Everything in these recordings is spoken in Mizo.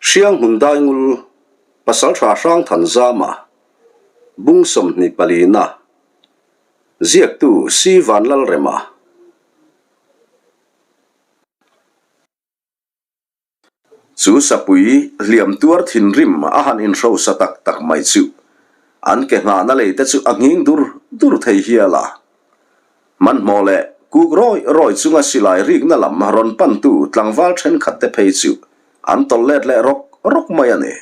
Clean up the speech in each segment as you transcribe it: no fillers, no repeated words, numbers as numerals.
Hrianghmun Daingul, Pasaltha Hrangthanzama, Bung 24na, Ziaktu Si Vanlalrema. Chu sapui hliam tuar thinrim a han inhrosa tak tak mai chu an ke nghahna lei te chu a nghing dur dur thei hial a. Hmanhmawh leh kuk rawi rawi chunga silai rikna lam rawn pantu tlangval thenkhat te phei chu an tawlh let leh rawk rawk mai a ni.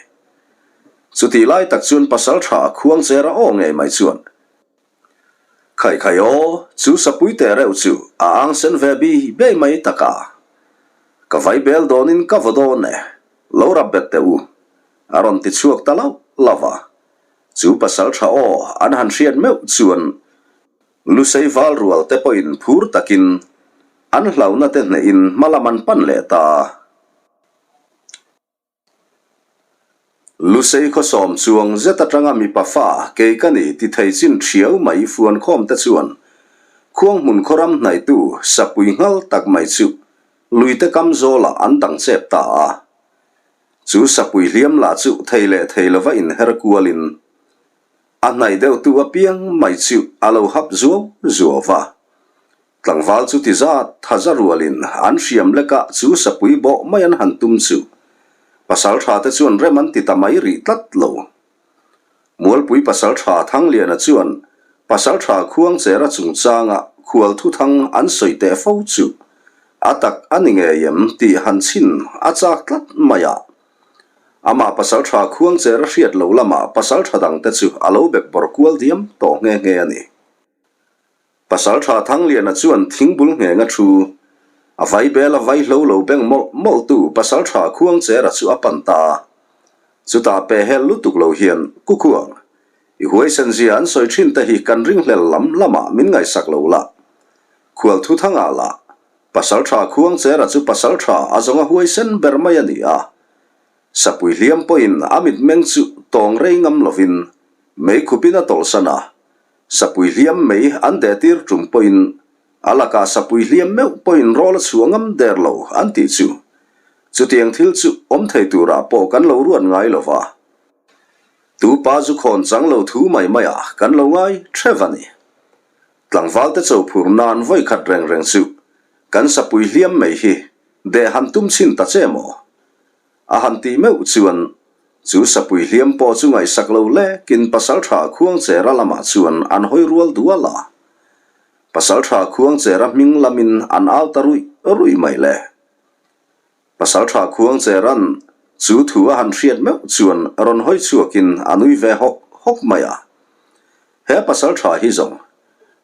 Chutih lai tak chuan pasaltha khuangchera aw ngei mai chuan, Khai khai aw, chu sapui teh reuh chu a ang sen ve bi bei mai tak a. Ka vai bel dawnin ka vaw dawn e, lo rap bet teh u, a rawn ti chhuak ta lauh lauh a. Chu pasaltha aw an han hriat meuh chuan Lusei val rual te pawhin phur takin an hlauhna te hnehin hma lam an pan leh ta. Lusei khawsawm chuang zet atanga mipa fa kei ka ni ti thei chin thiau mai fuan khawm te chuan khuang hmun khawram hnaitu sapui nghal tak mai chu luite kam zawlah an dang chep ta a. Chu sapui hliam lah chu thei leh thei lova inher kualin A hnaih deuhtu apiang mai chu a lo hap zuau zuau va. Tlangval chu ti zat tha za rualin an hriam leka chu sapui bawh mai an han tum chu pasaltha te chuan rem an ti ta mai rih tlat lo. Mualpui pasaltha Thangliana chuan pasaltha Khuangchera chungchanga khual thuthang an sawi teh fo chu a tak a ni ngei em tih han chhin a chak tlat mai a. Amah pasaltha khuangcher a hriat loh lamah pasaltha dangte chu a lo bek bawr kual diam tawh nghe nghe a ni. Pasaltha Thangliana chuan thingbul nghenga thu a vai bel a vai hlo lo beng mawlh mawlhtu pasaltha khuangchera chu a pan ta a. Chutah pehhel lutuk lo hian, Kukhuang, i huaisen zia an sawi thin te hi kan ringhlel lam lamah min ngaihsak lo la. Khual thuthangah lah Pasalṭha Khuangchera chu pasalṭha a zawnga huaisen ber mai a ni a. Sapui hliam pawhin a mitmeng chu tawng rei ngam lovin mei khupin a tawlhsan a. Sapui hliam mei an dehtir tum pawhin a lakah sapui hliam meuh pawhin rawl a chhuah ngam der lo an tih chu. Chutiang thil chu awm thei turah pawh kan lo ruat ngai lo va. Tu pa zu khawn chang lo thu mai maiah kan lo ngai theuh a ni. Tlangvalte cho phur nan vawi khat reng reng chu kan sapui hliam mai hi deh han tum chhin ta che maw? A han tih meuh chuan chu sapui hliam pawh chu ngaihsak lo lekin pasaltha Khuangchera lamah chuan an hawi rual dual a. Pasaltha Khuangchera hming lamin an au ta ruih ruih mai le. Pasaltha Khuangchera'n chu thu a han hriat meuh chuan rawn hawi chhuakin a nui ve hawk hawk mai a. He pasaltha hi zawng,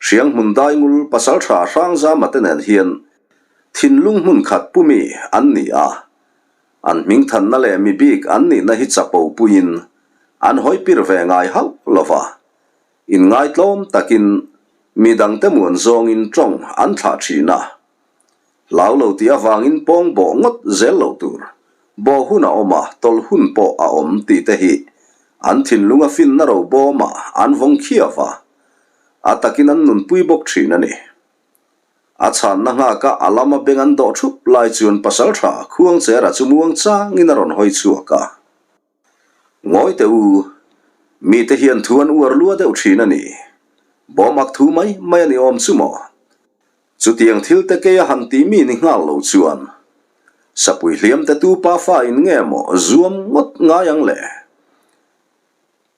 Hrianghmun Daingul pasaltha Hrangzama te nen hian thinlung hmun khat pumi an ni a. An hmingthanna leh mi bik an nihna hi chapo puiin an hawi pir ve ngai hauh lo va. Inngaitlawm takin mi dangte muan zawngin tawng an thlah thin a. Hlau lo tih avangin pawng bawh ngawt zel loh tur. Bawh hun a awm a, tawlh hun pawh a awm tih te hi an thinlung a finna ro bawmah an vawng khiau va, a takin an nunpui bawk thin a ni. A chhanna nghaka a lama beng an dawh thup lai chuan pasaltha Khuangchera chu muang changin a rawn hawi chhuak a. Ngawi teh u, mite hian thu an uar lua deuh thin a ni. Bawmak thu mai mai a ni awm chu maw? Chutiang thil te kei a han tih mi ni nghal lo chuan sapui hliam te tu pa fa in nge maw zuam ngawt ngai ang le?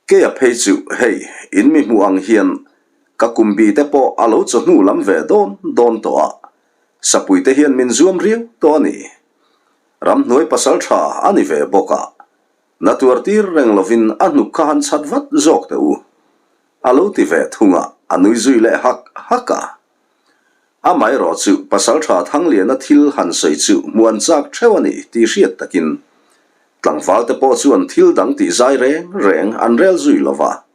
Kei a phei chu hei in mi hmuh ang hian ka kumbi te pawh a lo chawhnu lam ve dawn dawn tawh a, sapui te hian min zuam riau tawh a ni. Ramhnuai pasal tha a ni ve bawk a, na tuar tir reng lovin a hnuk kha han chhat vat zawk teh u. A lo ti ve thung a, a nui zui leh hak hak a. Amaherawh chu Pasaltha Thangliana thil han sawi chu hmuan chak theuh a ni tih hriat takin tlangvalte pawh chuan thil dang tih zai reng reng an rel zui lo va.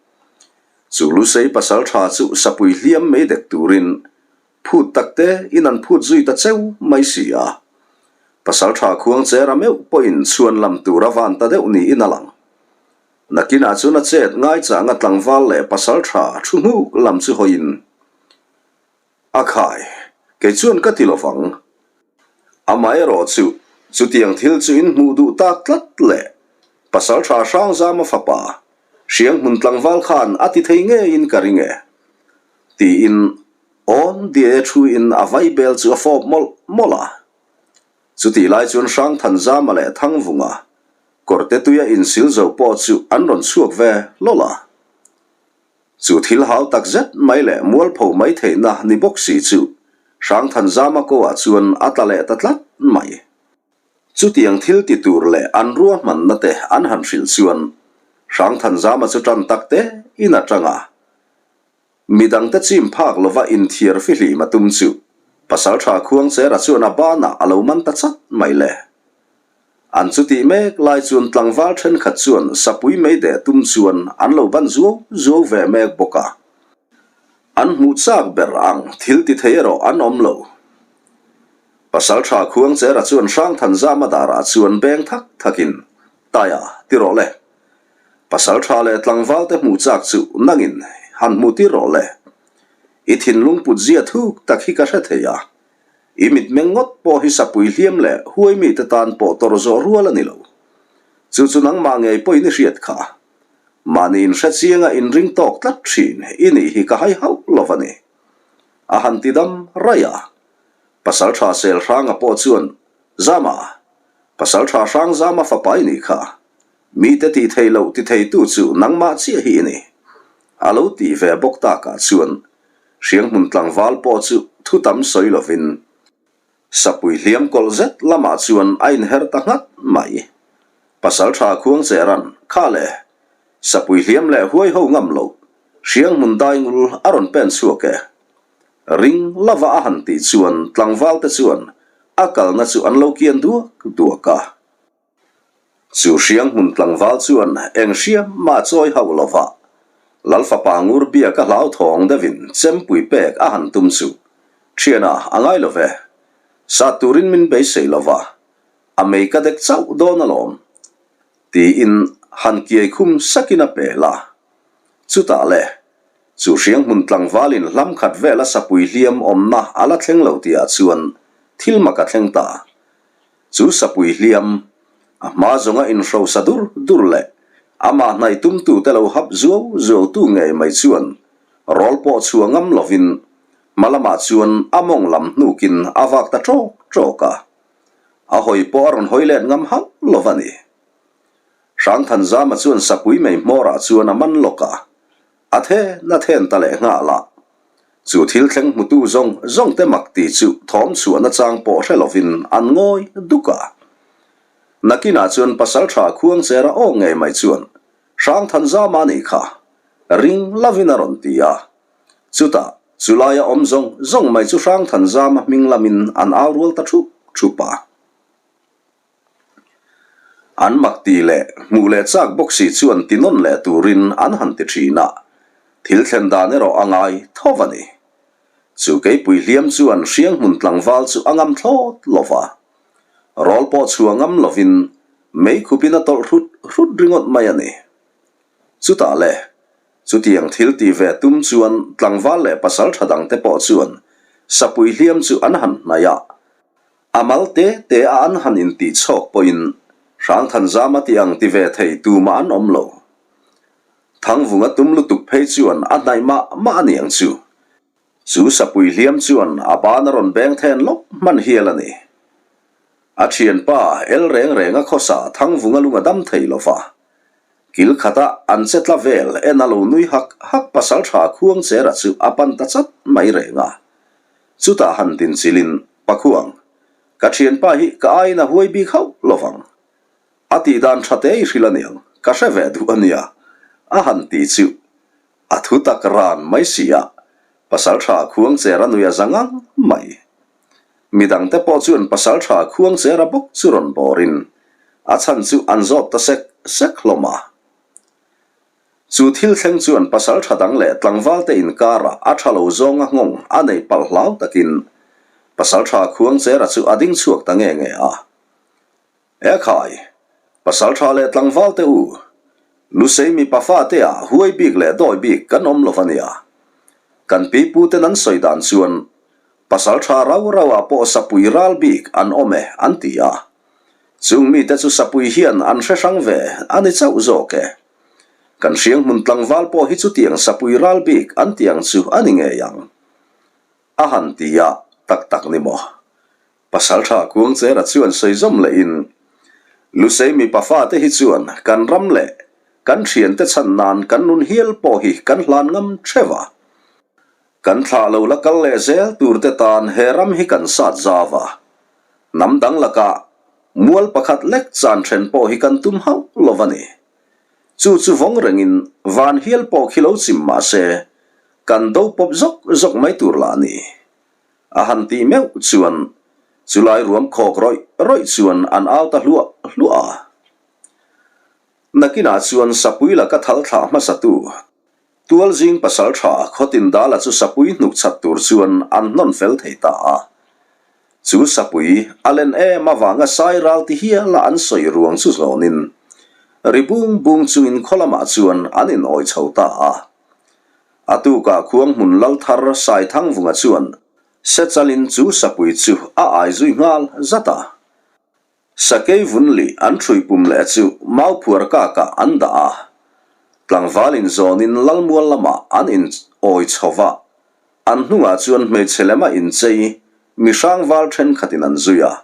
Chu Lusei Pasaltha chu sapui hliam mei dek turin phut takte in an phut zui ta cheu mai si a. Pasaltha Khuangchera meuh pawhin chhuan lam tur a van ta deuh niin a lang. Nakinah chuan a chet ngaichanga tlangval leh pasaltha thu hnuk lam chu hawiin a khai, kei chuan ka ti lovang. Amaherawh chu, chutiang thil chu in hmuh duh tak tlat le. Pasalṭha Hrangzama fapa, Hrianghmun tlangval khan a ti thei ngeiin ka ring e, tiin awn diaia thuin a vaibel chu a fawp mawlh mawlh a. Chutih lai chuan Hrangthanzama leh Thangvunga kawrte tuia insil zo pawh chu an rawn chhuak ve hlawlh a. Chu thil hau tak zet mai leh mualpho mai theihna ni bawk si chu Hrangthanzama ko ah chuan a tla leh ta tlat mai. Chutiang thil ti tur leh an ruahmanna te an han hrilh chuan Hrangthanzama chu tan tak te in atang a. Midangte chim phak lova inthiar fihlim a tum chu Pasaltha Khuangchera chuan a banah a lo man ta chat mai le. An chutih mek lai chuan tlangval thenkhat chuan sapui mei deh tum chuan an lo ban zuau zuau ve mek bawk a. An hmuh chak ber ang thil ti thei erawh an awm lo. Pasaltha Khuangchera chuan Hrangthanzama darah chuan beng thak thakin, Taia, ti rawh le. Pasaltha leh tlangvalte hmuh chak chu nangin han hmu tir rawh le. I thinlung put zia thuk tak hi ka hre thei a. I mitmeng ngawt pawh hi sapui hliam leh huai mite tan pawh tawrh zawh rual a ni lo. Chu chu nangmah ngei pawhin i hriat kha. Mahni inhre chianga inring tawk tlat thin i nih hi ka hai hauh lo va ni. A han ti dam raih a. Pasalṭha Selhranga pawh chuan, Zama! Pasalṭha Hrangzama fapa i nih kha. Mite tih thei loh ti theitu chu nangmah chiah hi i ni. A lo tih ve bawk takah chuan Hrianghmun tlangval pawh chu thu tam sawi lovin Sapui hliam kawlh zet lamah chuan a inher ta nghat mai. Pasalṭha Khuangcheran, Kha le! Sapui hliam leh huai ho ngam loh Hrianghmun daingul a rawn pen chhuak e. Ring lova a han tih chuan tlangvalte chuan a kalna chu an lo kian duak duak a. Chu hrianghmun tlangval chuan eng hriam mah chawi hauh lova Lal fapa ngur biak a hlauthawng deuhin chempui pek a han tum chu thiana a ngai lo ve. Sat turin min beisei lova a mei ka dek chauh dawn alawm tiin han kiai khum sakin a pel a. Chutah le Chu hrianghmun tlangvalin hlam khat vela sapui hliam awmna a la thleng lo tihah chuan thil mak a thleng ta. Chu sapui hliam, a hma zawnga inhrosa dur dur leh amah hnaih tumtute lo hap zuau zuautu ngei mai chuan rawl pawh chhuah ngam lovin hma lamah chuan a mawng lam hnukin a vak ta ṭawk ṭawk a. A hawi pawh a rawn hawi let ngam hauh lo va ni. Hrangthanzama chuan sapui mei hmawrah chuan a man lawk a. A then a then ta leh nghal a. Chu thil thleng hmutu zawng zawng te mak tih chu thawm chhuah nachang pawh hre lovin an ngawi duk a. Nakinah chuan Pasaltha Khuangchera aw ngei mai chuan Hrangthanzama nih kha ring lovin a rawn ti a. Chutah chulaia awm zawng zawng mai chu Hrangthanzama hming lamin an au rual ta thup thup a. An mak ti leh hmuh leh chak bawk si chuan ti nawn leh turin an han ti thin a, thil thlen dan erawh a ngai tho a ni. Chu keipui hliam chuan hrianghmun tlangval chu a ngam thlawt lo va, rawl pawh chhuah ngam lovin mei khupin a tawlh hrut hrut ringawt mai a ni. Chutah le, chutiang thil ti ve tum chuan tlangval leh pasal tha dangte pawh chuan sapui hliam chu an han hnaih a, A mal te te a an han intih chhawk pawhin Hrangthanzama tih ang ti ve thei tumah an awm lo. Thangvunga tum lutuk phei chuan a hnaih mah mah a niang chu. Chu sapui hliam chuan a ban a rawn beng then lawk hman hial a ni. A thianpa el reng renga khawsa Thangvunga lung a dam thei lo va. Kil khata an che tla vel en a lo nui hak hak pasaltha Khuangchera chu a pan ta chat mai reng a. Chutah han dinchilhin, Pakhuang, ka thianpa hi ka aiin a huai bik hauh lovang. A tih dan tha te i hrilh aniang, ka hre ve duh ania, a han ti chu. A thu tak ran mai si a, Pasaltha Khuangchera nui a za ngang mai. Midangte pawh chuan Pasaltha Khuangchera bawk chu rawn bawrin, a chhan chu an zawt ta sek sek hlawm a. Chu thil thleng chuan pasal tha dang leh tlangvalte inkarah a tha lo zawnga nghawng a neih palh hlau takin pasal tha Khuangchera chu a ding chhuak ta nge nge a. E khai! Pasal tha leh tlangvalte u, Lusei mipa fate ah huai bik leh dawi bik kan awm lo va nia. Kan piputen an sawi dan chuan pasal tha rau rau ah pawh sapui ral bik an awm e an ti a. Chung mite chu sapui hian an hre hrang ve a ni chauh zawk e. Kan hrianghmun tlangval pawh hi chutiang sapui ral bik an ti ang chu a ni ngei ang. A han ti a, tak tak ni maw? Pasaltha Kuangchera chuan sawi zawm lehin, Lusei mipa fate hi chuan kan ram leh kan thiante chhan nan kan nun hial pawh hi kan hlan ngam theuh a. Kan thlah lo la kal leh zel turte tan he ram hi kan sat zau a. Hnam dang lakah mual pakhat lek chan then pawh hi kan tum hauh lo a ni. Chu chu vawng rengin van hial pawh khi lo chim mah se, kan do pawp zawk zawk mai tur lah a ni. A han tih meuh chuan chulai ruam khawk rawih rawih chuan an au ta hluah hluah a. Nakinah chuan sapui laka thal thlah hmasatu Tualzing pasal tha khawtin dala chu sapui hnuk chhat tur chuan an hnawn fel thei ta a. Chu sapui a len em avanga sai ral ti hiala an sawi ruang chu zawnin ri bung bung chungin khaw lamah chuan an inawi chho ta a. A tukah khuang hmun lal thar Saithangvunga chuan Sechalin chu sapui chu a ai zui nghal zat a. Sakei vunli an ṭhui pum leh chu mauphuar kakah an dah a, tlangval inzawnin lalmual lamah an in awi chho va, an hnungah chuan hmeichhe lema inchei mi hrangval ṭhenkhatin an zui a,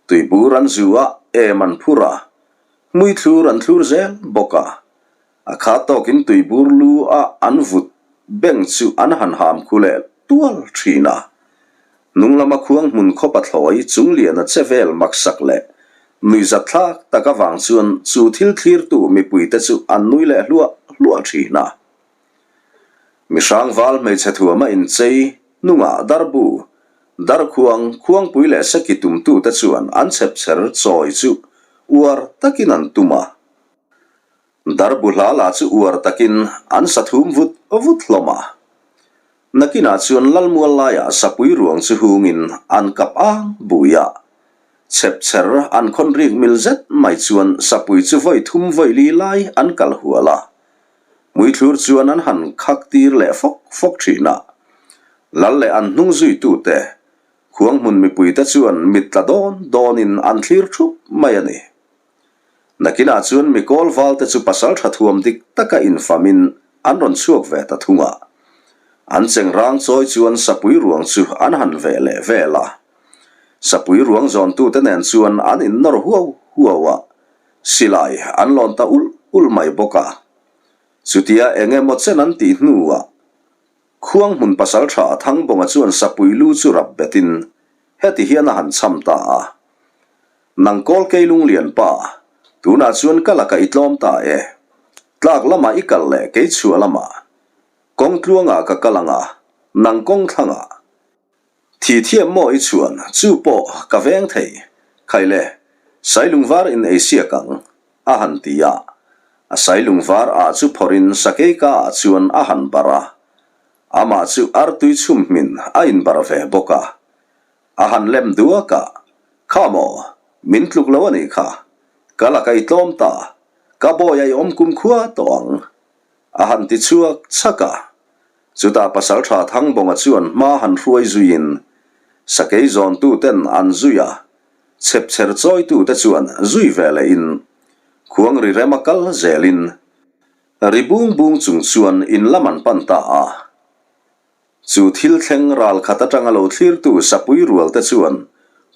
tuibur an zu a, em an phur a, hmui thlur an thlur zel bawk a. A kha tawkin tuibur lu a an vut beng chu an han ham khu leh tual thin a. Hnung lama khuang hmun khawpa thlawi chung liana che vel maksak leh nuihzat thlak tak avang chuan chu thil thlirtu mipuite chu an nui leh hluah hluah thin a. Mihrangval hmeichhe thuama inchei hnungah darbu, darkhuang, khuangpui leh seki tumtute chuan an chhepchher chawi chu uar takin an tum a. Darbu hla lah chu uar takin an sa thum vut vut hlawm a. Nakinah chuan Lalmual laiah sapui ruang chu hungin an kap ang bui a. Chhepchher an khawn rik mil zet mai chuan sapui chu vawi thum vawi li lai an kal hual a. Hmuithlur chuan an han khak tir leh fawk fawk thin a. Lal leh an hnung zuitute, khuanghmun mipuite chuan mit tla dawn dawnin an thlir thup mai a ni. Nakinah chuan mikawl valte chu pasal tha thuam dik taka infamin an rawn chhuak ve ta thung a. An chengrang chawi chuan sapui ruang chu an han veh leh vel a. Sapui ruang zawntute nen chuan an innawr huau huau a, silai an lawn ta ulh ulh mai bawk a. Chutia eng emaw chen an tih hnuah Khuang hmun pasal tha Thangbawnga chuan sapui lu chu rap betin heti hian a han cham ta a. Nang kawl kei lunglian pa, tunah chuan ka lakah i tlawm ta e. Tlak lamah i kal leh kei chhuah lamah. Kawng tluangah ka kal ang a, nang kawng thlangah. Thi thiam maw i chuan, chu pawh ka veng thei. Khai le, Sailungvar in ei siak ang, a han ti a. A Sailungvar ah chu phawrhin sakei ka ah chuan a han barh a. Amah chu artui chhum hmin a inbarh ve bawk a. A han lem duak a, Kha maw, min tluk lo a nih kha. Ka la kai tlawm ta, ka bawi a i awm kum khua tawh ang. A han ti chhuak chhak a. Chutah Pasalṭha Thangbawnga chuan hma han hruai zuiin sakei zawntuten an zui a, chhepchher chawitute chuan zui ve lehin khuang ri rema kal zelin ri bung bung chung chuan in lam an pan ta a. Chu thil thleng ral khat atanga lo thlirtu sapui rual te chuan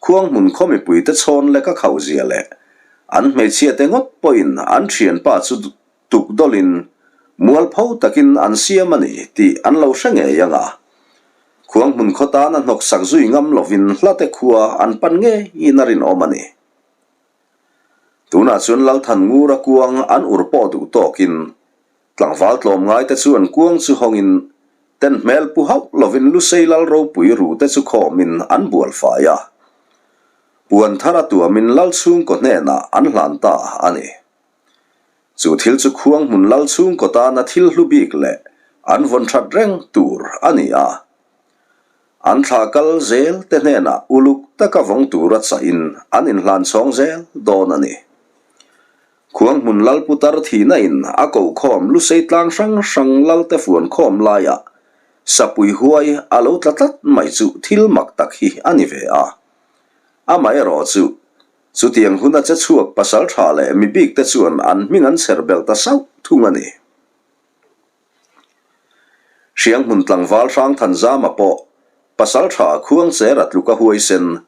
khuang hmun khaw mipui te chhawn lek a khauh zia leh an hmeichhia te ngawt pawhin an thianpa chu tuk dawlhin mualpho takin an siam a ni tih an lo hre ngei ang a. Khuang hmun khaw tana hnawksak zui ngam lovin hlate khua an pan ngeiin a rinawm a ni. Tunah chuan Lalthan Ngura kuang an ur pawh duh tawkin Tlangval tlawmngaite chuan kuang chu hawngin ten hmel pu hauh lovin Lusei lal ropui rute chu khawmin an bual fai a. Puan thar a tuamin lal chhungkaw hnenah an hlan ta a ni. Chu thil chu khuang hmun lal chhungkaw tana thil hlu bik leh an vawn that reng tur a ni a. An thla kal zel te hnenah uluk taka vawng tura chahin an inhlan chhawng zel dawn a ni. Khuang hmun lal putar thihna in a koh khawm Lusei tlang hrang hrang lal te fuan khawm laiah sapui huai a lo tla tlat mai chu thil mak tak hi a ni ve a. Amaherawh chu. Chutiang huna che chhuak pasal tha leh mi bik te chuan an hming an chher belh ta sauh thung a ni. Hrianghmun tlangval Hrangthanzama pawh pasal tha Khuangchera tluka huaisen,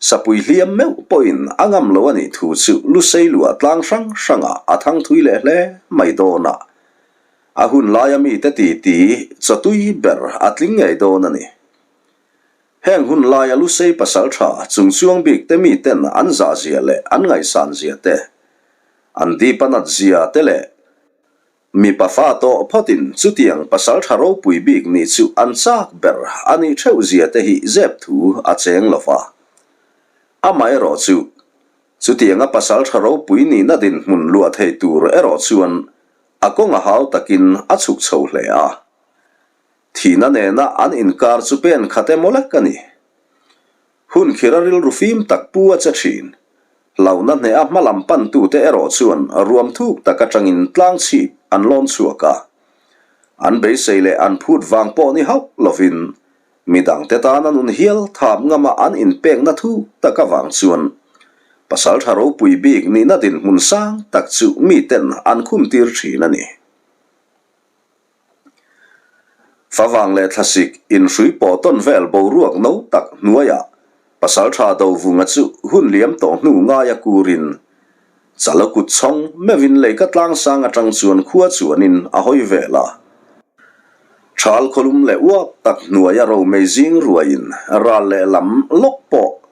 sapui hliam meuh pawhin a ngam lo a nih thu chu Lusei luah tlang hrang hrangah a thang thui leh hle mai dawn a. A hun laia mite titi chawtui ber a tling ngei dawn a ni. Heng hun laia Lusei pasal tha chungchuang bik te miten an zahzia leh an ngaihsanzia te, an dip a natzia te leh, Mipa fa tawh phawtin chutiang pasal tha ropui bik nih chu an chak ber a nih theuh zia te hi zep thu a cheng lo va. Amaherawh chu, chutianga pasal tha ropui nihna dinhmun luah thei tur erawh chuan a kawng a hau takin a chhuk chho hle a. Thihna nena an inkar chu pen khat emaw lek a ni. Hun khira rilru fim tak pu a che thin. Hlauhna hneha hma lam pantute erawh chuan ruam thuk tak atangin tlang chhip an lawn chhuak a. An beisei leh an phut vang pawh ni hauh lovin midangte tana nun hial thap ngama an inpekna thuk tak avang chuan pasaltha ropui bik nihna dinhmun sang tak chu miten an khumtir thin a ni. Favang leh thlasik inhrui pawh tawn vel boruak no tak hnuaiah Pasaltha Dovunga chu hun liam tawh hnu ngaia kurin Chala kut chhawng meuhin leika tlangsang atang chuan khua chuanin a hawi vel a. Thal khawlum leh uap tak hnuaia romei zing ruaiin ral leh lam lawk pawh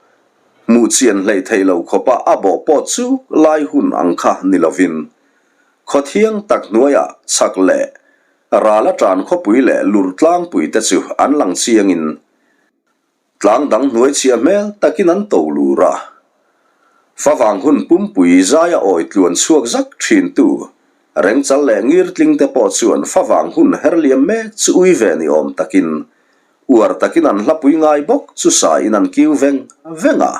hmuh chian hleih theih lo khawpa a bawh pawh chu lai hun ang kha ni lovin Khaw thiang tak hnuaiah chhak leh ral a tan khawpui leh lur tlangpui te chu an lang chiangin tlang dang hnuai chhia hmel takin an to lur a. Favang hun pumpui zaia awi tluan chhuak zak thintu rengchal leh ngirtling te pawh chuan favang hun herliam mek chu ui ve ni awm takin uar takin an hlapui ngai bawk chu sain an kiu veng veng a.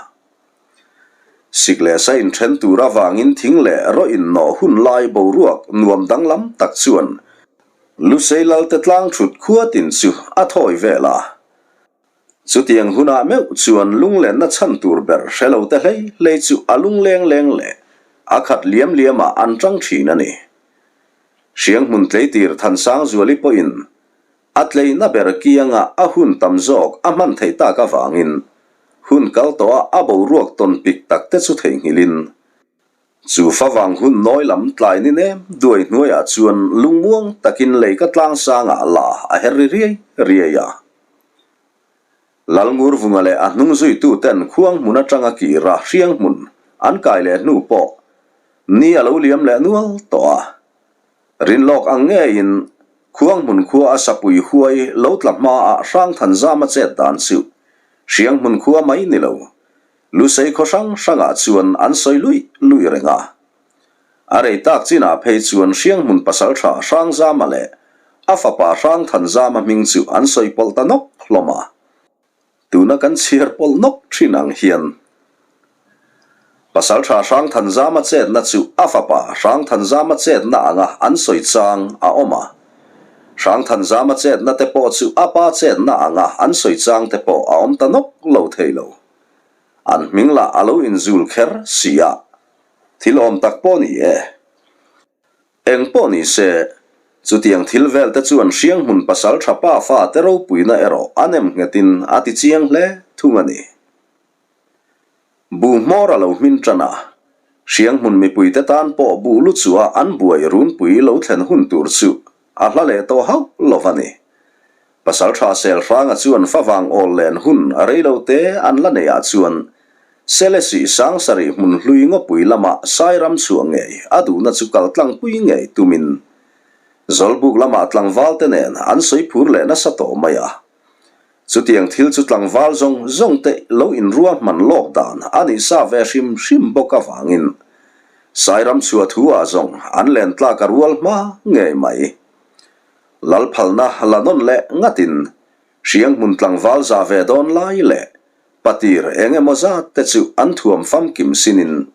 Sik leh sa inthen tur avangin thing leh rawh innawh hun lai boruak nuam danglam tak chuan Lusei Lalte tlang thut khua tin chu a thawi vel a. Chutiang hunah meuh chuan lunglenna chhan tur ber hre lo te hlei hlei chu a lungleng leng leh a khat liam liamah an tang thin a ni. Hrianghmun tleitir Thansangzuali pawhin A tleina ber kianga a hun tam zawk a hman theih tak avangin hun kal tawha a boruak tawn pik tak te chu theihnghilhin chu favang hun nawi lam tlai ni nem duai hnuaiah chuan lungmuang takin lei ka tlang sangah la a her ri riai riai a. Lalngurvunga leh a hnung zuituten khuang hmun atanga kira hriang hmun an kai leh hnu pawh ni a lo liam leh nual tawh a. Rinlawk ang ngeiin Khuanghmun khua a sapui huai lo tla hmaah Hrangthanzama chet dan chu Hrianghmun khua mai ni lo, Lusei khaw hrang hrangah chuan an sawi luih luih reng a. A rei tak chinah phei chuan Hrianghmun pasaltha Hrangzama leh a fapa Hrangthanzama hming chu an sawi pawlh ta nawk hlawm a. Tuna kan chhiar pawlh nawk thin ang hian Pasaltha Hrangthanzama chetna chu a fapa Hrangthanzama chetna anga an sawi chang a awm a. Hrangthanzama chetna te pawh chu a pa chetna anga an sawi chang te pawh a awm ta nawk lo thei lo. An hming lah a lo inzul kher si a, thil awm tak pawh ni e. Eng pawh ni se, chutiang thil vel te chuan Hrianghmun pasal tha pa fa te ropuina erawh a nem nghetin a ti chiang hle thung a ni. Buh hmawr a lo hmin tan a, Hrianghmun mipuite tan pawh buh lu chua an buai runpui lo thlen hun tur chu A hla leh tawh hauh lo va ni. Pasalṭha Selhranga chuan favang awl len hun a rei lo te an la neih ah chuan Selesih Sangsarih hmun hlui ngawpui lama Sairam chhuah ngei a duhna chu kal tlangpui ngei tumin Zawlbuk lamah tlangval te nen an sawi phur leh nasa tawh mai a. Chutiang thil chu tlangval zawng zawng te lo inruahman lawk dan a nih sa ve hrim hrim bawk avangin Sairam chhuah thu ah zawng an len tlak a rual hma ngei mai. Lalphalna la nawn leh ngatin Hrianghmun tlangval za ve dawn lai leh patir eng emaw zat te chu an thuam famkim sinin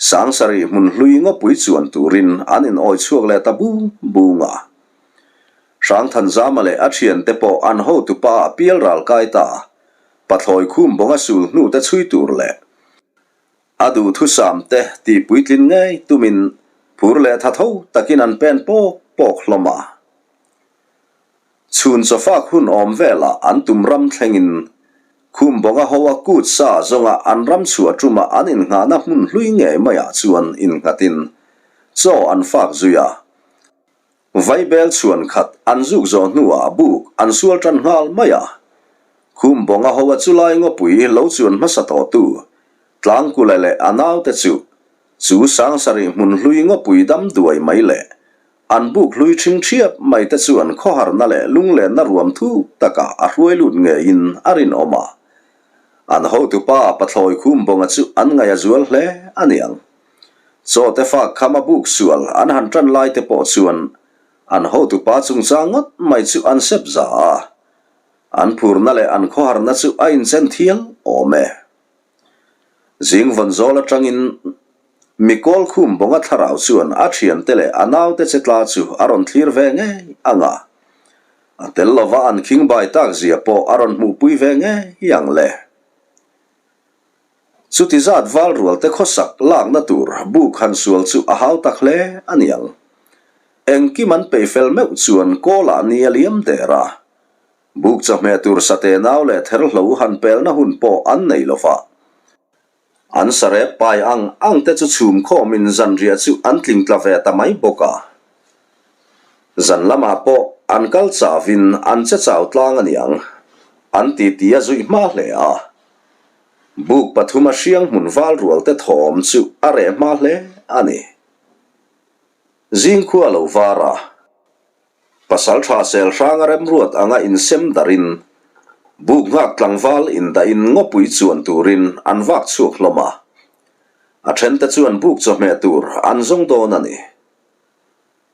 Sangsarih hmun hlui ngawpui chuan turin an inawi chhuak leh ta bung bung a. Hrangthanzama leh a thiante pawh an hotupa a pial ral kai ta, pathlawi khum bawnga sul hnute chhui tur leh. A duhthusam te tihpuitlin ngei tumin phur leh tha tho takin an pen pawk pawk hlawm a. Chhun chawfak hun awm velah an tum ram thlengin Khumbawnga ho a kut sa zawnga an ram chhuah ṭuma an innghahna hmun hlui ngei maiah chuan innghatin chaw an fak zui a. Vaibel chhuan khat an zuk zawh hnuah buk an sual ṭan nghal mai a. Khumbawnga ho a chulai ngawpui lo chuan hmasa tawhtu Tlangkula leh a naute chu chu Sangsarih hmun hlui ngawpui dam duai mai leh An buk hlui ṭhing ṭhiap mai te chuan khawharna leh lunglenna ruam thuk takah a hruai lut ngeiin a rinawm a. An hotupa Pathlawi Khumbawnga chu an ngaih a zual hle a niang. Chaw te fak khama buk sual an han ṭan lai te pawh chuan an hotupa chungchang ngawt mai chu an sep za a. An phurna leh an khawharna chu a inchen thial awm e. Zing vawn zawl atangin Mikawl khum bawnga thlarau chuan a thiante leh a naute che tla chu a rawn thlir ve ngei ang a. A tel lova an khing bai tak zia pawh a rawn hmuhpui ve ngei ang le. Chuti zat val rual te khawsak lakna tur buk han sual chu a hau tak hle a niang. Engkim an peih fel meuh chuan kawlah ni a liam der a. Buk chawhmeh tur sate nau leh therhlo han pelna hun pawh an nei lo va. An sarep pai ang ang te chu chhum khawmin zanriah chu an tling tla ve ta mai bawk a. Zan lamah pawh an kal chauhin an che chau tlang a niang, an titi a zuih hma hle a. Buk pathuma hriang hmun val rual te thawm chu a reh hma hle a ni. Zingkhua lo var a. Pasal tha sel hranga remruat anga insem darin buk nghak tlangval indahin ngawpui chuan turin an vak chhuak hlawm a. A thente chuan buk chawhmeh tur an zawng dawn a ni.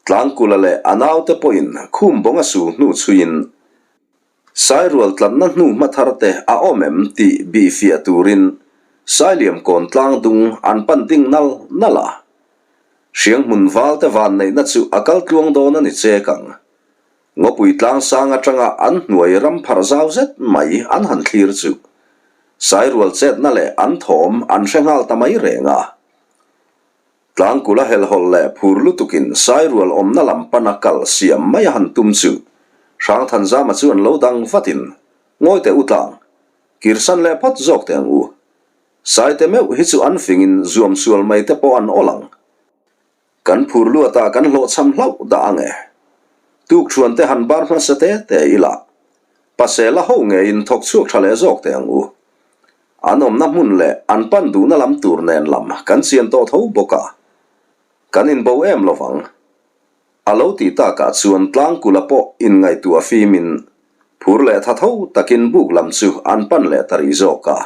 Tlangkula leh a naute pawhin khum bawnga su hnu chhuiin Sairual tlanna hnu hma thar te a awm em tih bihfiah turin Sailiam kawn tlang dung an pan ding nal nal a. Hrianghmun val te vanneihna chu a kal tluang dawn a ni chek ang. Ngawpui tlang sang atanga an hnuai ram pharh zau zet mai an han thlir chu Sairual chetna leh an thawm an hre nghal ta mai reng a. Tlangkula helhawlh leh phur lutukin Sairual awmna lam pana kal siam mai a han tum chu Hrangthanzama chuan lo dang vatin, Ngawi teh u tlang, kirsan leh phawt zawk teh ang u. Saite meuh hi chu an fingin zuam sual mai te pawh an awl ang. Kan phur luatah kan hlawhchham hlauh dah ang e. Tukṭhuan te han bar hmasa te te ila, pasela ho ngeiin thawk chhuak ṭha leh zawk teh ang u. An awmna hmun leh an pan duhna lam tur nen lam kan chian tawh tho bawk a, kan inbo em lo vang. A lo tih takah chuan tlangkula pawh inngaihtuah fimin phur leh tha tho takin buk lam chu an pan leh ta rih zawk a.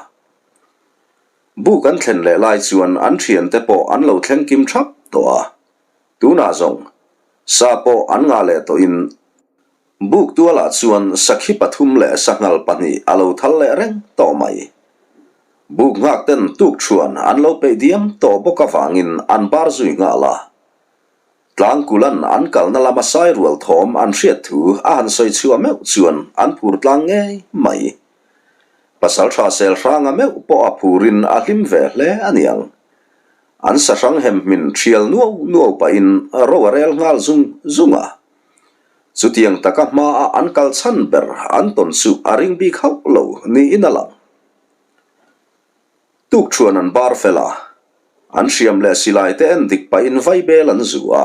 Buk an thlen leh lai chuan an thiante pawh an lo thleng kim thap tawh a, tunah zawng sa pawh an ngah leh tawhin Buk tualah chuan sakhi pathum leh sanghal pahnih a lo thal leh reng tawh mai. Buk nghak ten tuk thuan an lo peih diam tawh bawk avangin an bar zui nghal a. Tlangkulan an kalna lama sai rual thawm an hriat thu a han sawi chhuah meuh chuan an phur tlang ngei mai. Pasaltha sel hranga meuh pawh a phurin a hlim ve hle a niang. An sahrang hem hmin thial nuau nuau pahin ro a rel nghal zung zung a. Chutiang taka hmaa an kal chhan ber an tawn chu a ring bik hauh lo niin a lang. Tukṭhuan an bar fel a, an hriam leh silai te en dik pahin vaibel an zu a,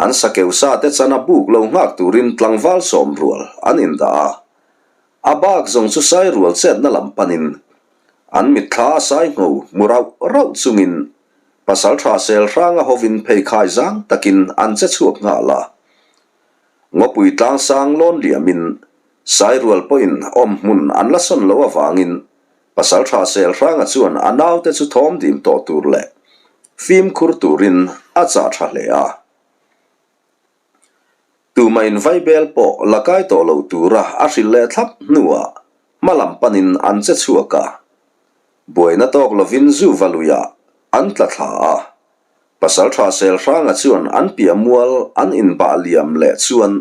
an sakeu sa te chana buk lo nghak turin tlangval sawm rual an indah a, a bak zawng chu sai rual chetna lam panin an mitthla a sai ngho hmu rauh rauh chungin Pasalṭha sel hranga hovin pheikhai zang takin an che chhuak nghal a. Ngawpui tlangsang lawn liamin Sairual pawhin awm hmun an la sawn loh avangin Pasalṭha sel hranga chuan a naute chu thawm dim tawh tur leh fimkhur turin a chah ṭha hle a. Tuma invaibel pawh la kai tawh lo tura a hrilh leh thlap hnuah hma lam panin an che chhuak a. Buaina tawk lovin zu va luiah an tla thla a. Pasalṭha Selhranga chuan an piah mual an inbah liam leh chuan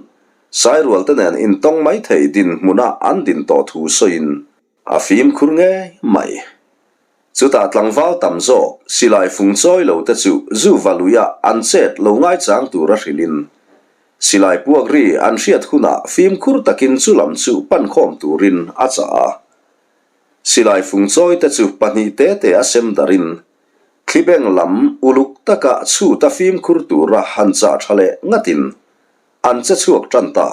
Sairualte nen intawng mai thei dinhmuna an din tawh thu sawiin a fimkhur ngei mai. Chutah tlangval tam zawk silai fung chawi lo te chu zu va luia an chet lo ngaichang tura hrilhin silai puak ri an hriat hunah fimkhur takin chu lam chu pan khawm turin a chah a. Silai fung chawi te chu pahnih te te a sem darin thlibeng lam uluk taka chhuta fimkhur tura han chah tha leh ngatin an che chhuak tan ta.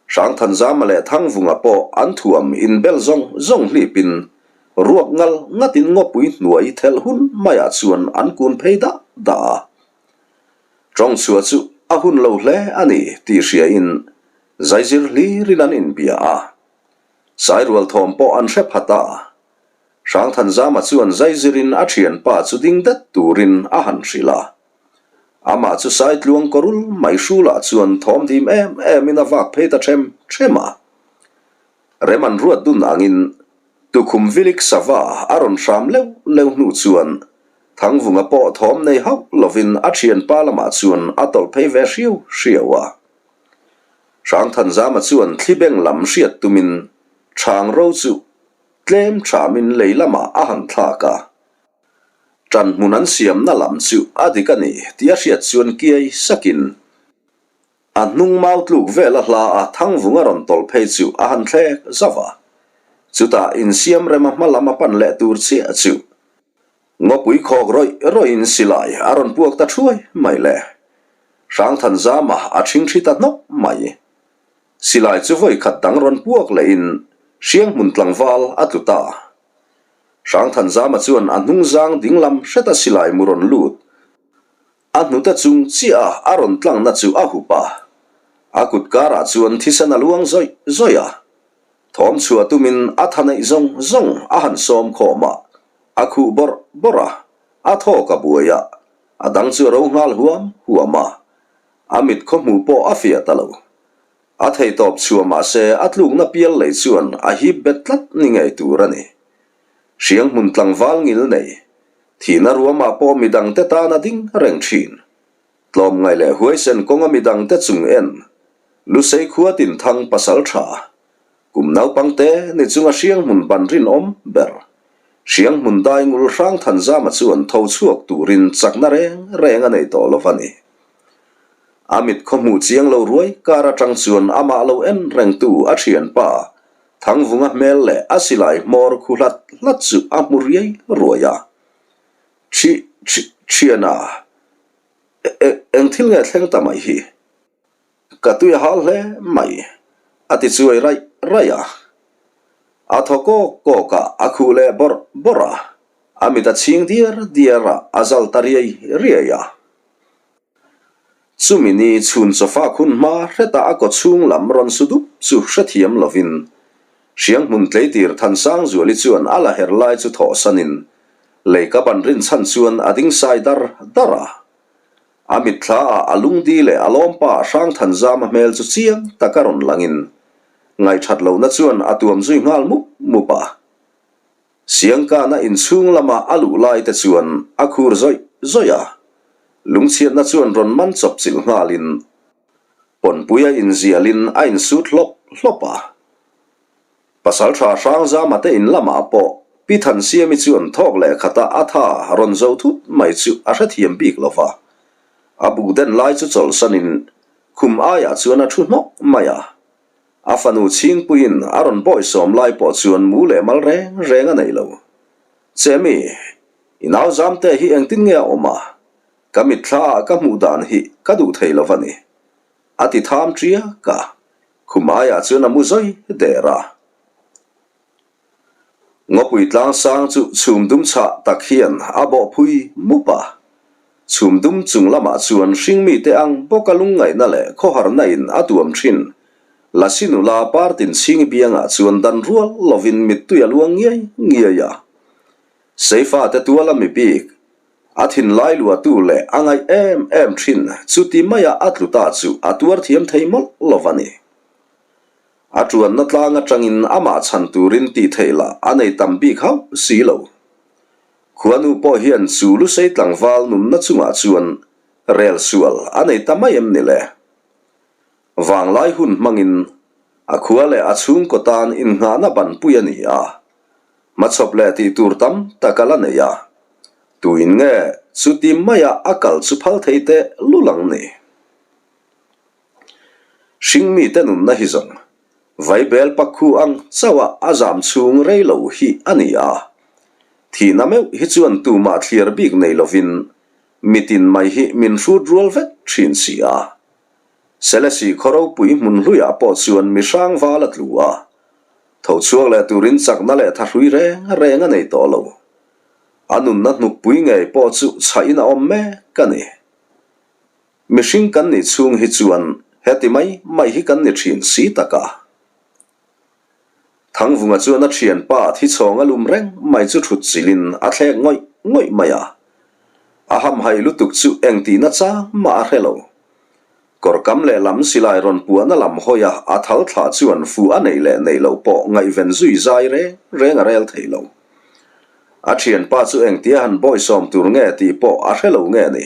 Hrangthanzama leh Thangvunga pawh an thuam inbel zawng zawng hlipin ruak ngal ngatin ngawpui hnuai thelh hun maiah chuan an kun phei dah dah a. Tawng chhuah chu a hun lo hle a ni tih hriain zaizir hlirin an inbia a. Sairual thawm pawh an hre phat a. Hrangthanzama chuan zaizirin a thianpa chu ding det turin a han hrilh a. Amah chu Saitluang kawrul mai hrulah chuan thawm dim em emin a vak phei ta ṭhem ṭhem a. Rem an ruat dun angin tukhum vilik sava a rawn hram leuh leuh hnu chuan Thangvunga pawh thawm nei hauh lovin a ṭhianpa lamah chuan a tawlh phei ve hriau hriau a. Hrangthanzama chuan thlibeng lam hriat tumin Chhang ro chu tlem ṭhamin lei lamah a han thlak a. Ṭan hmun an siamna lam chu a dik a ni tih a hriat chuan kiai sakin a hnung mau tluk vel a hla a Thangvung a rawn tawlh phei chu a han thlek zauh a. Chutah insiam rema hma lam a pan leh tur chiah chu ngawpui khawk rawih rawih in silai a rawn puak ta thuai mai le. Hrangthanzama a ṭhingṭhi ta hnawk mai. Silai chu vawi khat dang rawn puak lehin Hrianghmun tlangval a tlu ta. Hrangthanzama chuan a hnungzang dinglam hreta silai mu rawn lut. A hnute chung chiah a a rawn tlangna chu a hup a. A kut karah chuan thisen a luang zawih zawih a. Thawm chhuah tumin a tha neih zawng zawng a han sawm khawm a, a khuh bawrh bawrh a, a thawk a buai a, a dang chu a ro nghal huam huam a. A mit khaw hmuh pawh a fiah ta lo. A theitawp chhuah mahse a tlukna pial lei chuan a hip bet tlat ni ngei tur a ni. Hriang hmun tlangval ngil nei, thihna ruamah pawh midangte tan a ding reng thin. Tlawmngaih leh huaisen kawnga midangte chung en, Lusei khua tinthang pasal tha, kum naupangte ni chunga hriang hmun ban rinawm ber, hriang hmun dai ngul hrang Thanzama chuan tho chhuak turin chakna reng reng a nei tawh lo va ni. A mit khaw hmuh chiang lo ruai kar atang chuan amah lo en rengtu a thianpa Thangvunga hmel leh a silai hmawr khu hlat hlat chu a hmu riai ruai a. Thi, thi, thiana, e, e, eng thil nge thleng ta mai hi? Ka tui a hal hle mai, a ti chuai raih raih a. A thaw kawk kawk a, a khuh leh bawrh bawrh a, a mit a chhing diar diar a, a zal ta riai riai a. Chumi ni chhun chawfak hun hma hreta a kaw chhung lam rawn su dup chu hrethiam lovin Hrianghmun tleitir Thansangzuali chuan a la her lai chu thawhsanin lei ka ban rinchhan chuan a ding sai dar dar a. A mitthla ah a lungdi leh a lawmpa Hrangthanzama hmel chu chiang taka rawn langin ngaihthat lohna chuan a tuam zui nghal mup mup a. Siangkana inchhung lama a luh lai te chuan a khur zawih zawih a, lungchhiatna chuan rawn man chawp chilh nghalin pawnpui a inzialin a insut hlawp hlawp a. Pasaltha Hrangzama te in lamah pawh Pi Thansiami chuan thawk leh khata a tha rawn zo thut mai chu a hrethiam bik lo va, a buk den lai chu chawlhsanin khum aiah chuan a thu hnawk mai a. A fanu chhingpuiin a rawn bawisawm lai pawh chuan mu leh mal reng reng a nei lo. Chemi, i nau zamte hi engtin nge a awm a? Ka mitthla ah ka hmuh dan hi ka duh thei lo va ni. A ti tham ṭiak a, khum aiah chuan a mu zawi der a. Ngawpui tlang sang chu chhum dum chhah tak hian a bawh phui mup a. Chhum dum chung lamah chuan hringmite ang bawka lungngaihna leh khawharna in a tuam thin. Lasi nula partin chhingi biangah chuan dan rual lovin mittui a luang ngiai ngiai a. Seifate tuala mi bik, a thinlai luahtu leh a ngaih em em thin chuti maia a tlu ta chu a tuar thiam thei mawlh lo va ni. A tuanna tlang atangin amah chhan turin tih theih lah a nei tam bik hauh si lo. Khuanu pawh hian chu lusei tlangval nunna chungah chuan rel sual a nei ta mai em ni le? Vanglai hun hmangin a khua leh a chhungkaw tan innghahna banpui a ni a. Hmachhawp leh tih tur tam tak a la nei a, tuin nge chuti maia a kal chu phal thei teh lul ang ni? Hringmite nunna hi zawng Vaibel pakhu ang chauha a zam chhung rei lo hi a ni a. Thihna meuh hi chuan tumah thliar bik nei lovin mitin mai hi min hrut rual vek thin si a. Selesih khaw ropui hmun hluiah pawh chuan mi hrang val a tlu a, tho chhuak leh turin chakna leh thahrui reng reng a nei tawh lo. A nunna hnukpui ngei pawh chu chhahin a awm mek a ni. Mihring kan nih chhung hi chuan heti mai mai hi kan ni thin si tak a. Thangvunga chuan a thianpa thichhawng a lum reng mai chu thut chilhin a thlek ngawih ngawih mai a. A hamhaih lutuk chu engtihna chang mah a hre lo. Kawrkam lehlam silai rawn puahna lam hawi a a thal thlah chuan fu a neih leh neih loh pawh ngaihven zui zai reng reng a rel thei lo. A thianpa chu engtia han bawisawm tur nge tih pawh a hre lo nge ni.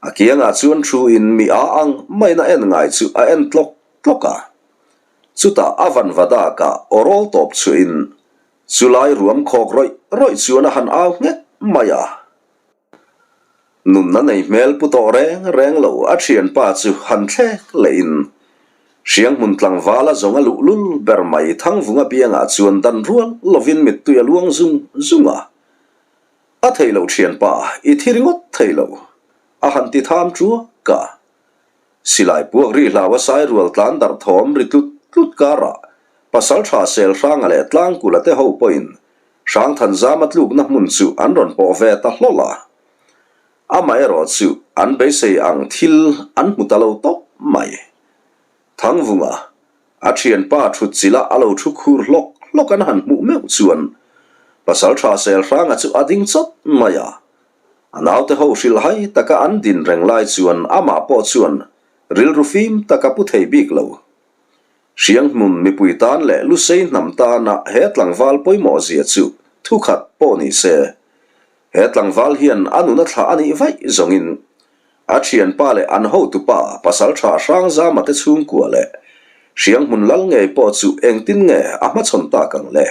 A kiangah chuan thu in mi a ang maina en ngai chu a en tlawk tlawk a. Chutah a van va dak a aw rawl tawp chhuah in chulai ruam khawk rawih rawih chuan a han au nghet mai a. Nunna nei hmel pu tawh reng reng lo a thianpa chu han thlek leh in Hrianghmun tlangval a zawng a luh lul ber mai Thangvunga biangah chuan dan rual lovin mittui a luang zung zung a. A thei lo thianpa, i thi ringawt thei lo, a han ti tham ṭuak a. Silai puak ri hlau a sai rual tlan darh thawm ri tlut tlut karah Pasalṭha Selhranga leh Tlangkula te ho pawhin Hrangthanzama tlukna hmun chu an rawn pawh ve ta hlawlh a. Amaherawh chu an beisei ang thil an hmu ta lo tawp mai. Thangvunga, a thianpa thut chila a lo thu khur hlawk hlawk an han hmuh meuh chuan Pasaltha Selhranga chu a ding chawt mai a. A naute ho hrilh hai taka an din reng lai chuan amah pawh chuan rilru fim tak a pu thei bik lo. Hrianghmun mipui tan leh Lusei hnam tana he tlangval pawimawh zia chu thukhat pawh ni se, he tlangval hian a nuna thlah a nih vaih zawngin A thianpa leh an hotupa Pasaltha Hrangzama te chhungkua leh Hrianghmun lal ngei pawh chu engtin nge a hmachhawn tak ang le?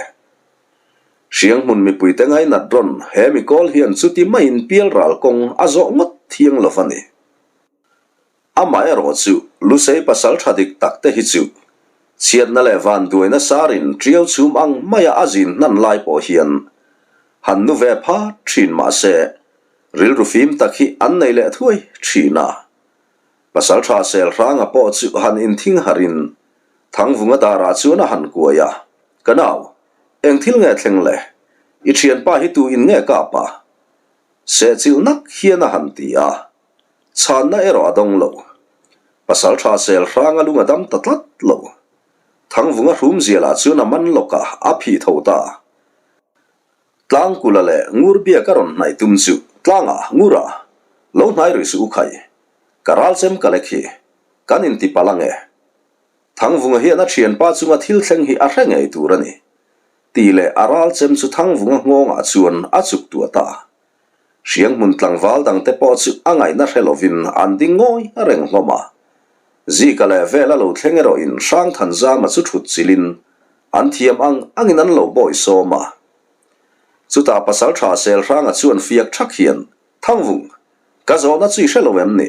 Hrianghmun mipuite ngainat rawn he mikawl hian chuti maiin pialral kawng a zawh ngawt thiang lo va ni. Amaherawh chu Lusei Pasaltha dik tak te hi chu chhiatna leh vanduaina sarin tiau chhum ang maia a zin hnan lai pawh hian han nu ve phat thin mahse Rilru fim tak hi an nei leh thuai thin a. Pasaltha Selhranga pawh chu han inthing harin Thangvunga darah chuan a han kuai a, Ka nau, eng thil nge thleng le? I thianpa hi tu in nge kap a? Sehchilh nak hian a han ti a. Chhanna erawh a dawng lo. Pasaltha Selhranga lung a dam ta tlat lo. Thangvunga hrumzialah chuan a man lawk a, a phih tho ta. Tlangkula leh Ngurbiak a rawn hnaih tum chu Tlanga, Ngura, lo hnai rih suh u khai. Ka ral chem ka lek hi. Kan inti palh ang e. Thangvunga hian a thianpa chunga thil thleng hi a hre ngei tur a ni. Tih leh a ral chem chu Thangvunga nghawngah chuan a chuk tuah ta. Hrianghmun tlangval dangte pawh chu a ngaihna hre lovin an ding ngawi reng hlawm a. Zika leh vela lo thleng erawhin Hrangthanzama chu thut chilhin an thiam ang angin an lo bawi sawm a. Chutah Pasaltha Selhranga chuan fiak thak hian, Thangvung, ka zawhna chu i hre lo em ni?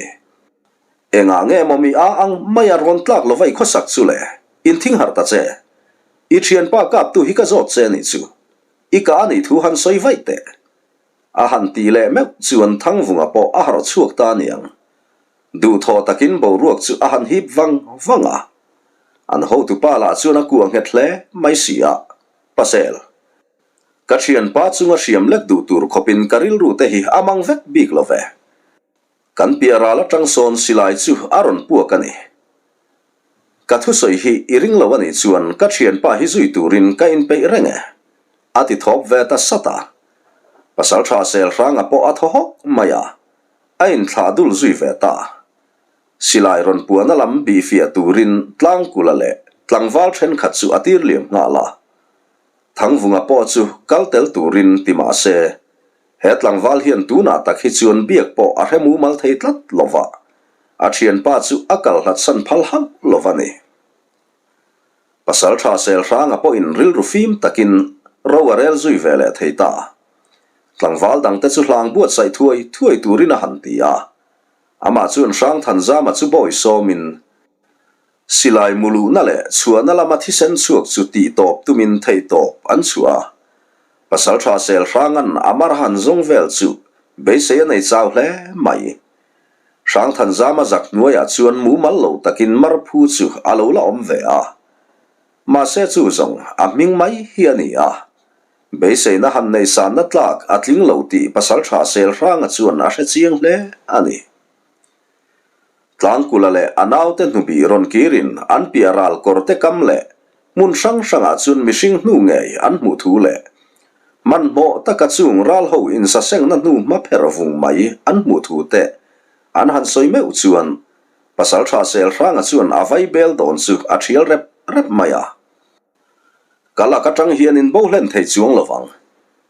Engah nge maw mi a ang maia rawn tlak lova i khawsak chu le? Inthing harh ta che. I thianpa kaptu hi ka zawt che nih chu. I ka a nih thu han sawi vaih teh. A han tih leh meuh chuan Thangvunga pawh a harh chhuak ta aniang. Duhthawh takin boruak chu a han hip vang vang a. An hotupa lah chuan a kuah nghet hle mai si a, Pasel. Ka thianpa chunga hriam lek duh tur khawpin ka rilru te hi a mang vek bik lo ve. Kan piah ral atang sawn silai chu a rawn puak a ni. Ka thusawi hi i ring lo a nih chuan ka thianpa hi zui turin ka inpeih reng e, a ti thawp ve ta sat a. Pasaltha Selhranga pawh a thaw hawk mai a, a inthlah dul zui ve ta. Silai rawn puahna lam bihfiah turin Tlangkula leh tlangval thenkhat chu a tir liam nghal a. Thangvunga pawh chu kal tel turin ti mah se, He tlangval hian tunah tak hi chuan biak pawh a hre mumal thei tlat lo va, a thianpa chu a kal hlatsan phal hauh lo va ni. Pasaltha Selhranga pawhin rilru fim takin. Ro a rel zui ve leh thei ta. Tlangval dangte chu hlang buatsaih thuai thuai turin a han ti a. Amah chuan Hrangthanzama chu bawi sawmin silai muluhna leh chhuahna lama thisen chhuak chu tih tawp tumin theihtawp an chhuah a. Pasaltha Selhranga'n a mar han zawng vel chu beisei a nei chau hle mai. Hrangthanzama zak hnuaiah chuan mumal lo takin marphu chu a lo la awm ve a. Mahse chu zawng a hming mai hi a ni a. Beiseina han nei sanna tlak a tling lo tih Pasaltha Selhranga chuan a hre chiang hle a ni. Tlangkula leh a naute hnubih rawn kirin an piah ral kawrte kam leh hmun hrang hrangah chuan mihring hnu ngei an hmuh thu leh hmanhmawh taka chung ral ho insasengna hnu hma pher vung mai an hmuh thu te an han sawi meuh chuan Pasaltha Selhranga chuan a vai bel dawn chu a thial rep rep mai a. Ka lak atang hian in bo hlen thei chuang lo vang.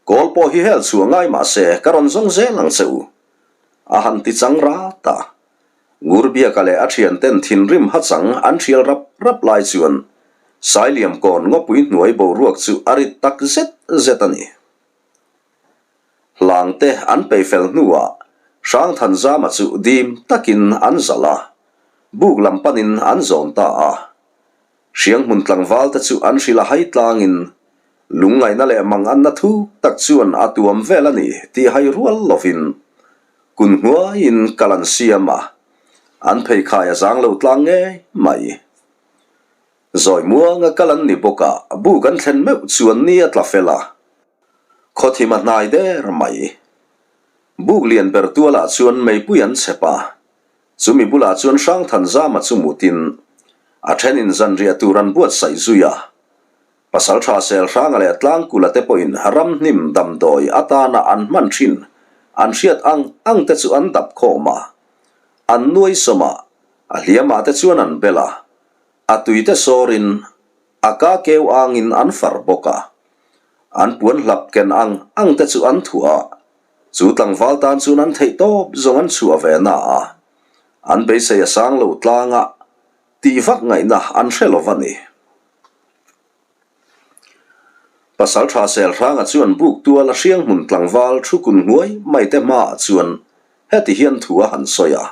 Kawl pawh hi hel chhuah ngai mah se ka rawn zawng zel ang che u. A han ti chang rat a. Ngurbiaka leh a thianten thinrim hachang an thial rap rap lai chuan Sailiamkawn ngawpui hnuai boruak chu a rit tak zet zet a ni. Hlangte an peifel hnuah Hrangthanzama chu dim takin an zalh a, buk lam panin an zawn ta a. Hrianghmun tlangvalte chu an hrilh a hai tlangin lungngaihna leh manganna thuk tak chuan a tuam vel a ni tih hai rual lovin kun hnuaiin kal an siam a, an pheikhai a zang lo tlang ngei mai. Zawi muanga kal an ni bawk a, buk an thlen meuh chuan ni a tla fel a, khawthim a hnai der mai. Buk lian ber tualah chuan meipui an chep a, Chumi bulah chuan Hrangthanzama chu mutin a thenin zanriah tur an buatsaih zui a. Pasaltha Selhranga leh Tlangkula te pawhin ramhnim damdawi atana an hman thin an hriat ang ang te chu an dap khawm a. An nuai sawm a, a hliamah te chuan an bel a, a tui te sawrin a ka keu angin an far bawk a. An puan hlap ken ang ang te chu an thuah a, Chu tlangval tan chuan an theih tawp zawng an chhuah ve na a, an beisei a sang lo tlang a, tih vak ngaihna an hre lo va ni. Pasaltha Selhranga chuan buk tual a hriang hmun tlangval thu kun hnuai mai te hmaah chuan heti hian thu a han sawi a,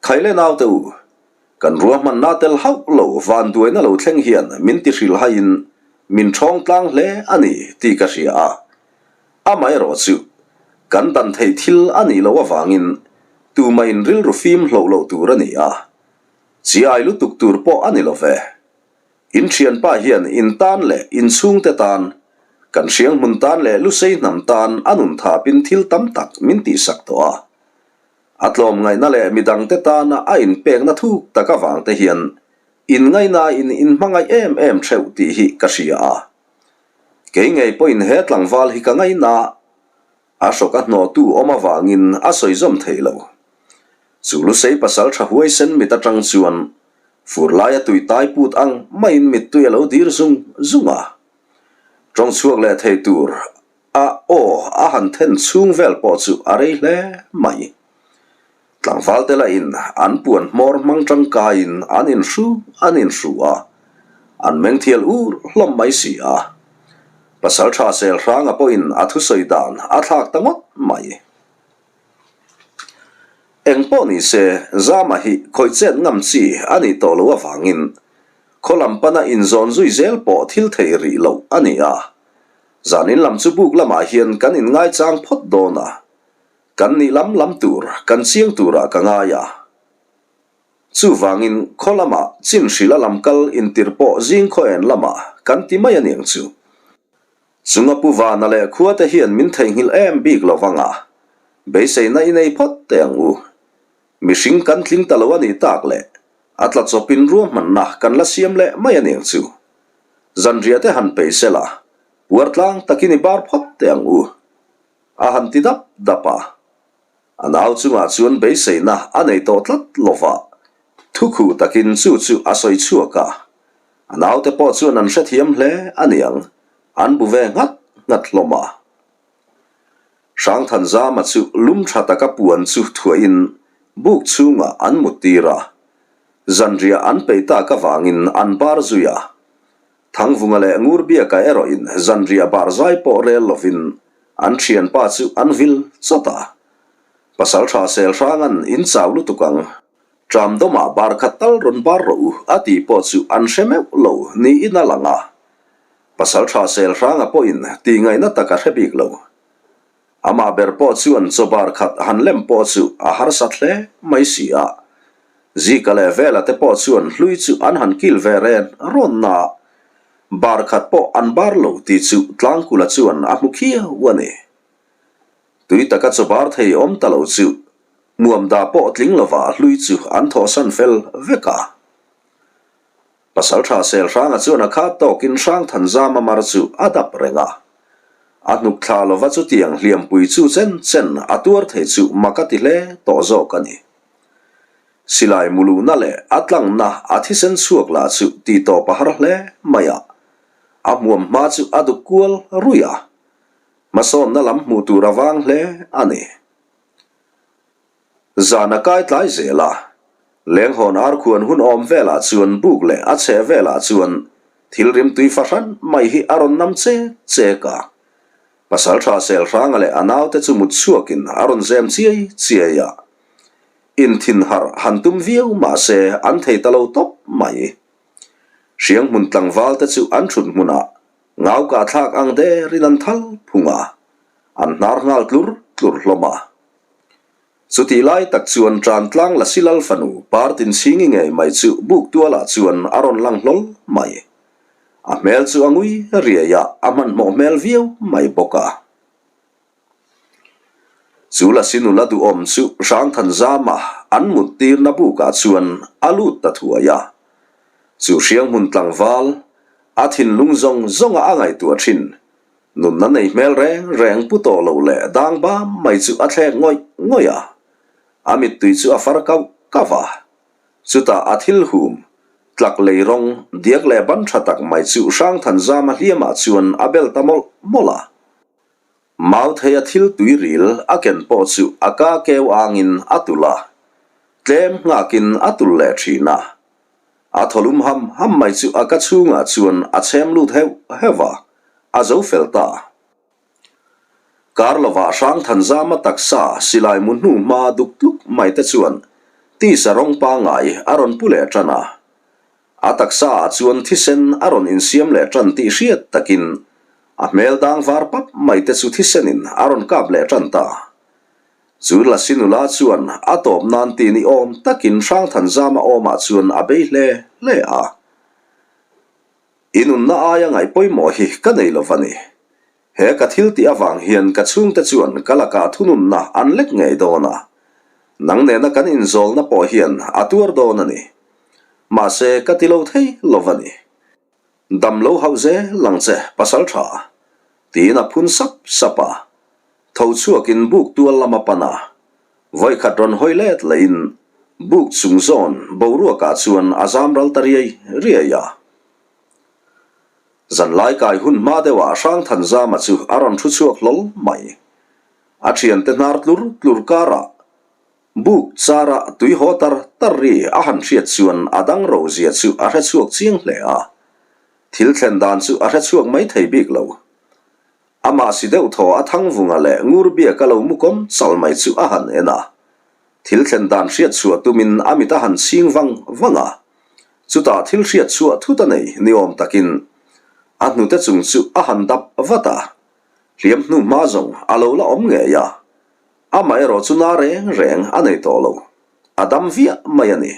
Khaile naute u, kan ruahmanna tel hauh lo vanduaina lo thleng hian min ti hrilhaiin min ṭhawng tlang hle a ni tih ka hria a, Amaherawh chu, kan dan theih thil a nih loh avangin tumahin rilru fim hloh loh tur a ni a, chiai lutuk tur pawh a ni lo ve. In thianpa hian in tan leh in chhungte tan, kan hrianghmun tan leh Lusei hnam tan a nun thapin thil tam tak min tihsak tawh a. A tlawmngaihna leh midangte tana a inpekna thuk tak avangte hian inngaihnain inhmangaih em em theuh tih hi ka hria a. Kei ngei pawhin he tlangval hi ka ngaina a, hrawk a hnawhtu awm avangin a sawi zawm thei lo. Chu Lusei pasal tha huaisen mit atang chuan fur laia tui tai put ang maiin mittui a lo dir zung zung a. Tawng chhuak leh thei tur a aw a han then chhung vel pawh chu a rei hle mai. Tlangvalte lahin an puan hmawr hmang tangkaiin an inhru an inhru a, an meng thial ur hlawm mai si a. Pasaltha Selhranga pawhin a thusawi dan a thlak ta ngawt mai. Eng pawh ni se, Zama hi khawih chet ngam chi a nih tawh loh avangin khaw lam pana inzawn zui zel pawh thil thei rih loh a ni a. Zanin lam chu buk lamah hian kan inngaichang phawt dawn a. Kan nih lam lam tur, kan chiang turah ka ngai a. Chuvangin khaw lamah chin hrila lam kal intir pawh zing khaw en lamah kan ti mai aniang chu. Chunga Pu Vana leh khuate hian min theihnghilh em bik lo vang a, beiseina i nei phawt teh ang u. Mihring kan tling ta lo a nih tak leh a tla chawpin ruahmanna kan la siam leh mai aniang chu. Zanriah te han peih sela, puar tlang takin i bar phawt teh ang u. A han ti dap dap a. A nau chungah chuan beiseina a nei tawh tlat lo va, thukhuh takin chu chu a sawi chhuak a. A naute pawh chuan an hrethiam hle a niang, an bu ve nghat nghat hlawm a. Hrangthanzama chu lum tha taka puan chu thuahin buk chhungah an mut tir a. Zanriah an peih tak avangin an bar zui a. Thangvunga leh Ngurbiaka erawhin zanriah bar zai pawh rel lovin an thianpa chu an vil chawt a. Pasaltha Selhranga'n in chau lutuk ang, Tramdawmah bar khat tal rawn bar rawh u a tih pawh chu an hre meuh lo niin a lang a. Pasaltha Selhranga pawhin tihngaihna tak a hre bik lo. Amah ber pawh chuan chaw bar khat han lem pawh chu a harsat hle mai si a. Zika leh Vela te pawh chuan hlui chu an han kil ve ren rawn na a, bar khat pawh an bar lo tih chu Tlangkula chuan a hmu khiau a ni. Tui taka chaw bar thei awm ta lo chu hmuamda pawh tling lova hlui chu an thawhsan fel vek a. Pasalṭha Selhranga chuan a khat tawkin Hrangthanzama mar chu a dap reng a. A hnuk thla lova chutiang hliampui chu chen chen a tuar thei chu mak a ti hle tawh zawk a ni. Silai muluhna leh a tlangna a thisen chhuak lah chu tihtawp a har hle mai a. A hmuam hma chu a duk kual ruih a. Hmasawnna lam hmuh tur a vang hle a ni. Zan a kai tlai zel a, Lenghawn arkhuan hun awm velah chuan buk leh a chheh velah chuan thil rimtui fahran mai hi a rawn nam chek chek a. Pasaltha Selhranga leh a naute chu mut chhuakin a rawn zem chiai chiai a. Inthin harh han tum viau mah se an thei ta lo tawp mai. Hrianghmun tlangval te chu an thut hmunah ngau kahthlak ang derin an thal phung a, an hnar nghal tlur tlur hlawm a. Chutih lai tak chuan Trantlang Lasi Lal fanu Partin Chhingi ngei mai chu buk tualah chuan a rawn lang hlawl mai. A hmel chu a ngui riai a, a hmanhmawh hmel viau mai bawk a. Chu Lasi nula duhawm chu Hrangthanzama an mut tirna bukah chuan a lut ta thuai a. Chu hrianghmun tlangval, a thinlung zawng zawnga a ngaihtuah thin Nunna nei hmel reng reng pu tawh lo leh dang bam mai chu a thlek ngawih ngawih a, a mittui chu a far kauh kauh a. Chutah a thil hum, tlak lei rawng, diak leh ban tha tak mai chu Hrangthanzama hliamah chuan a bel ta mawlh mawlh a. Mau theia thil tui ril a ken pawh chu a ka keu angin a tulh a, tlem nghakin a tulh leh thin a. A thawlum ham ham mai chu a ka chhungah chuan a chhem lut heuh heuh a, a zo fel ta. Kar lovah Hrangthanzama taksa silai mu hnu hma duk tluk mai te chuan tisa rawng pangngai a rawn pu leh tan a. A taksa ah chuan thisen a rawn insiam leh tan tih hriat takin a hmel dang var pap mai te chu thisenin a rawn kap leh tan ta. Chu Lasi nula chuan a tawp nan ti ni awm takin Hrangthanzama awmah chuan a bei hle hle a. I nunna aia ngaih pawimawh hi ka nei lo va ni. He ka thil tih avang hian ka chhungte chuan ka lakah thununna an lek ngei dawn a. Nang nena kan inzawlna pawh hian a tuar dawn a ni. Mahse ka ti lo thei lo va ni. Dam lo hauh zel ang che, pasal tha, tiin a phun sap sap a. Tho chhuakin buk tual lam a pan a, vawikhat rawn hawi let lehin buk chung zawn boruakah chuan a zam ral ta riai riai a. Zanlai kai hun hma deuhah Hrangthanzama chu a rawn thu chhuak hlawl mai. A thiante hnar tlur tlur karah Buk chara tui haw tar tar ri a han hriat chuan a dang ro zia chu a hre chhuak chiang hle a. Thil thlen dan chu a hre chhuak mai thei bik lo. Amah si deuh thaw a Thangvunga leh Ngurbiaka lo mu kawm chal mai chu a han en a. Thil thlen dan hriat chhuah tumin a mit a han chhing vang vang a. Chutah thil hriat chhuah thut a nei ni awm takin a hnute chung chu a han dap vat a. Hliam hnu hma zawng a lo la awm ngei a. Amaherawh chu na reng reng a nei tawh lo. A dam viah mai a ni.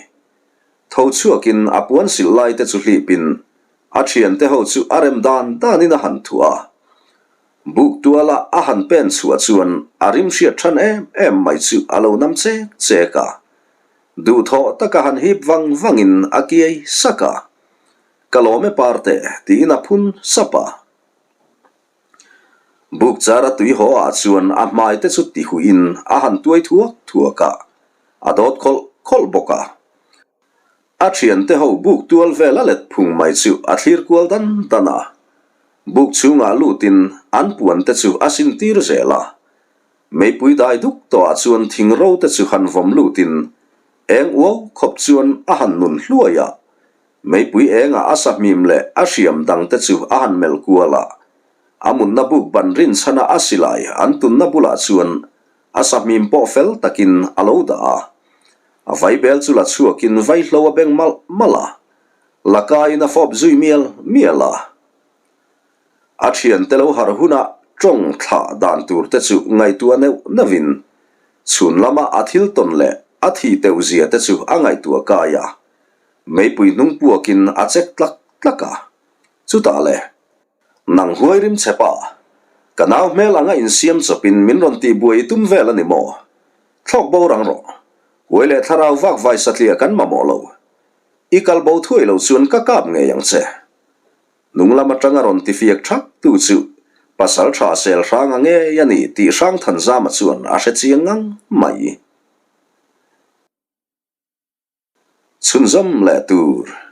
Tho chhuakin a puan silh lai te chu hlipin a thiante ho chu a rem dan danin a han thuah a. Buk tuala a han pen chhuah chuan a rim hriat than em em mai chu a lo nam chek chek a. Duhthawh taka han hip vang vangin a kiai sak a. Ka lawm e parte tiin a phun sap a. Buk chara tui haw ah chuan a hmai te chu ti huih in a han tuai thuak thuak a, a dawt khawlh khawlh bawk a. A thian te ho buk tual vel a let phung mai chu a thlir kual dan dan a. Buk chhungah lut in an puan te chu a sin tir zel a. Meipui dai duk tawh ah chuan thing ro te chu han vawm lut in eng uau khawp chuan a han nun hluai a. Meipui engah a sahmim leh a hriam dangte chu a han melh kual a. A munna buk ban rinchhana a silai an tunna bulah chuan a sahmim pawh fel takin a lo dah a. A vaibel chu la chhuakin vaihlo a beng malh malh a, lakaiin a fawp zui mial mial a. A thiante lo harh hunah tawng thlah dan tur te chu ngaihtuah neuh neuhin chhun lama a thil tawn leh a thi teuh zia te chu a ngaihtuah kai a, meipui hnung puakin a chek tlak tlak a. Chutah le, nang huai rim che pa, ka nau hmel anga insiam chawpin min rawn tihbuai i tum vel a ni maw? Thlawk bo rang rawh, huai leh thlarau vak vai satliah kan mamawh lo. I kal bo thuai lo chuan ka kap ngei ang che. Hnung lam atanga rawn tifiak thak tu chu pasal tha sel hrang a ngei a ni tih Hrangthanzama chuan a hre chiang ngang mai. Chhunzawm leh tur.